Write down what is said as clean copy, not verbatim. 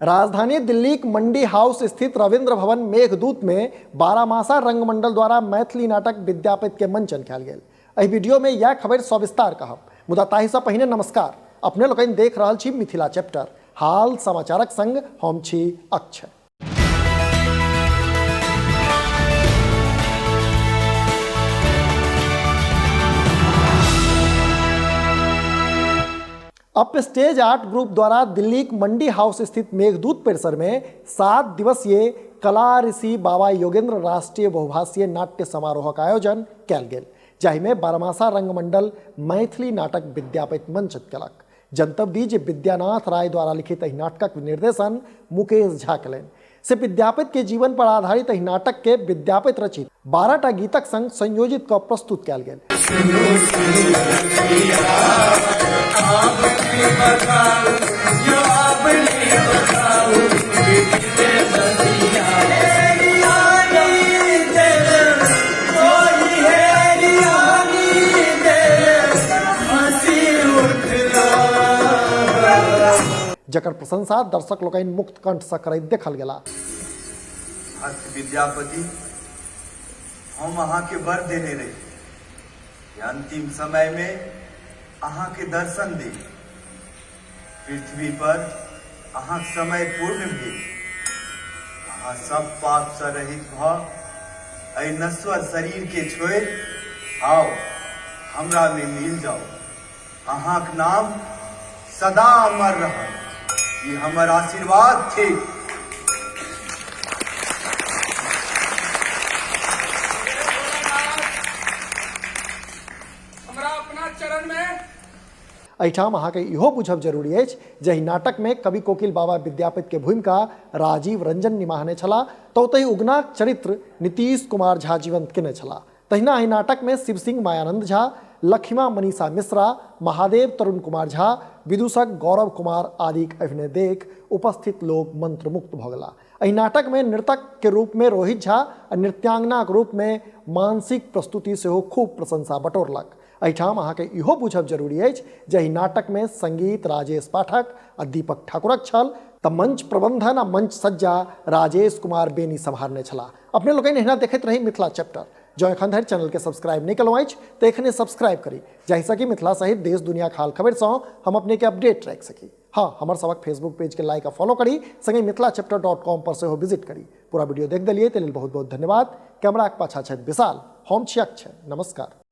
राजधानी दिल्लीक मंडी हाउस स्थित रविंद्र भवन मेघदूत में बारहमासा रंगमंडल द्वारा मैथिली नाटक विद्यापति के मंचन कयल गेल। एहि वीडियो में यह खबर सविस्तार कहब, मुदा ताहिसँ पहिने नमस्कार। अपने लोकनि देख रहल छी मिथिला चैप्टर, हाल समाचारक संग हम छी अक्षय। अप स्टेज आर्ट ग्रुप द्वारा दिल्लीक मंडी हाउस स्थित मेघदूत परिसर में 7 दिवसीय कला ऋषि बाबा योगेंद्र राष्ट्रीय बहुभाषीय नाट्य समारोहक आयोजन कयल गेल, जाहिमे बारहमासा रंगमंडल मैथिली नाटक विद्यापति मंचित कयलक। जनतब दी जे विद्यानाथ राय द्वारा लिखित एहि नाटकक निर्देशन मुकेश झा कयलनि। से विद्यापति के जीवन पर आधारित एहि नाटक के विद्यापति रचित 12 टा गीतक संग संयोजित कऽ प्रस्तुत कयल गेल। जकर प्रशंसा दर्शक लोकनि मुक्त कंठ सँ करैत देखल गेला। भक्त विद्यापति, हम अहाँके वर देने रही जे अंतिम समय में अहाँके दर्शन दी। पृथ्वी पर अहाँक समय पूर्ण भेल। अहाँ सब पाप सँ रहित भऽ एहि नश्वर शरीर के छोड़ि आउ, हमरा में मिल जाउ। अहाँक नाम सदा अमर रहत, ई हमर आशीर्वाद थिक। हमरा अपना चरण में एहिठाम अहाँके इहो बुझब जरूरी अछि जे एहि नाटकमे कवि कोकिल बाबा विद्यापति के भूमिका राजीव रंजन निमाहने छलाह, तऽ ओतहि उगनाक चरित्र नीतीश कुमार झा जीवंत केने छलाह। तहिना एहि नाटकमे शिव सिंह मायानंद झा, लखिमा मनीषा मिश्रा, महादेव तरुण कुमार झा, विदूषक गौरव कुमार आदिक अभिनय देख उपस्थित लोक मंत्रमुग्ध भऽ गेलाह। एहि नाटकमे नर्तक के रूपमे रोहित झा आ नृत्यांगनाक रूपमे मानसिक प्रस्तुति सेहो खूब प्रशंसा बटोरलक। एहिठाम अहाँके इहो बुझब जरूरी अछि जे एहि नाटकमे संगीत राजेश पाठक आ दीपक ठाकुरक छल, तऽ मंच प्रबंधन आ मंच सज्जा राजेश कुमार बेनी सम्हारने छलाह। अपने लोकनि एहिना देखैत रही मिथिला चैप्टर। जँ एखन धरि चैनल के सब्सक्राइब नहि केलहुँ अछि तऽ एखने सब्सक्राइब करी, जाहिसँ कि मिथिला सहित देश दुनियाक हाल खबरिसँ हम अपनेके अपडेट राखि सकी। हाँ, हमर सबक फेसबुक पेज के लाइक आ फॉलो करी, संगहि मिथिला चैप्टर डॉट कॉम पर सेहो विजिट करी। पूरा वीडियो देख देलियै ताहि लेल बहुत बहुत धन्यवाद। कैमराक पाछा छथि विशाल, हम छी अक्षय, नमस्कार।